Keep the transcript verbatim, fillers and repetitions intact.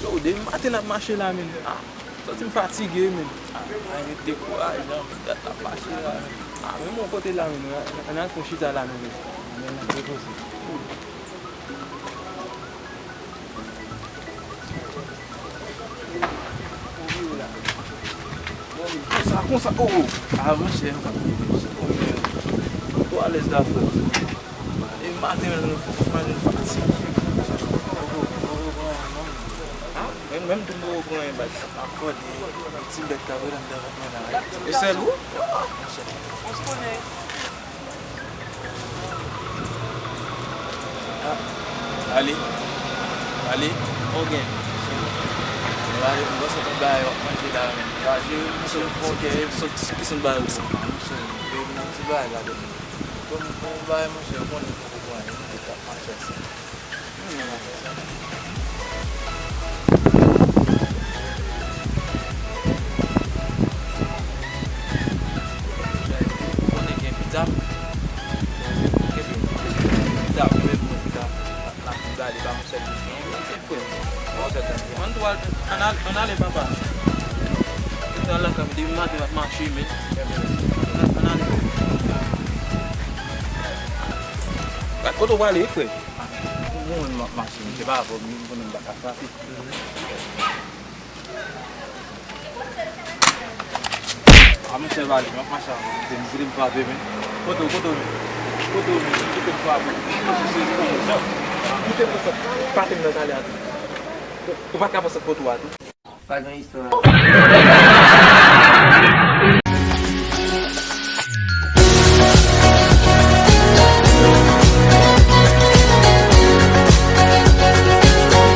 Yo, depi maten n ap mache la, menm. Ah, santi m fatige, menm. Ah, pa dekouraje, non, dat n ap mache la, menm. Ah, menm yon kote la, menm. Ann al fè yon chita la, menm. Menm, n ap repoze. Konsa, konsa, oh, oh. Ah, monchè, nou p ap rive, monchè. Ou alèz la, frè. E maten menm, nou fè manje, nou fatige. Ah, menm, menm tou m poko pran yon bag. Akòde, ti bèt ka vre anndan vant mwen la, wi. E sèl ou? Monchè. Ah, ale. Ale. Ogen. Ale, m panse tout bagay w ap manje la, menm. Raje, m sot fon kè, sot ki sot bagay ou. Monchè, yo nan ti bagay la, menm. Bon, bon, bagay, monchè, ou konnen poko pran anyen, nou te t ap mache ansanm. Konnen gen pita. Gen pita, gen pita. N ap gade, ba m sèl. Ann tou al, ann al, ann ale, papa. Kite al lakay mwen, depi maten m ap mache, men. Ann, ann ale. Kote w prale, frè? Mwen menm m ap mache, m te pa avè w, m konnen m pa ka frape. A, monchè, vale, m ap mache avè w, monchè, m kite m frape, men. Kote w, kote w, men? Kote w, men? Kite m frape. Kite m konsa. Pate m nan talè a tou. Ou, ou pa t ka pase kote w a tou? Pa gen istwa.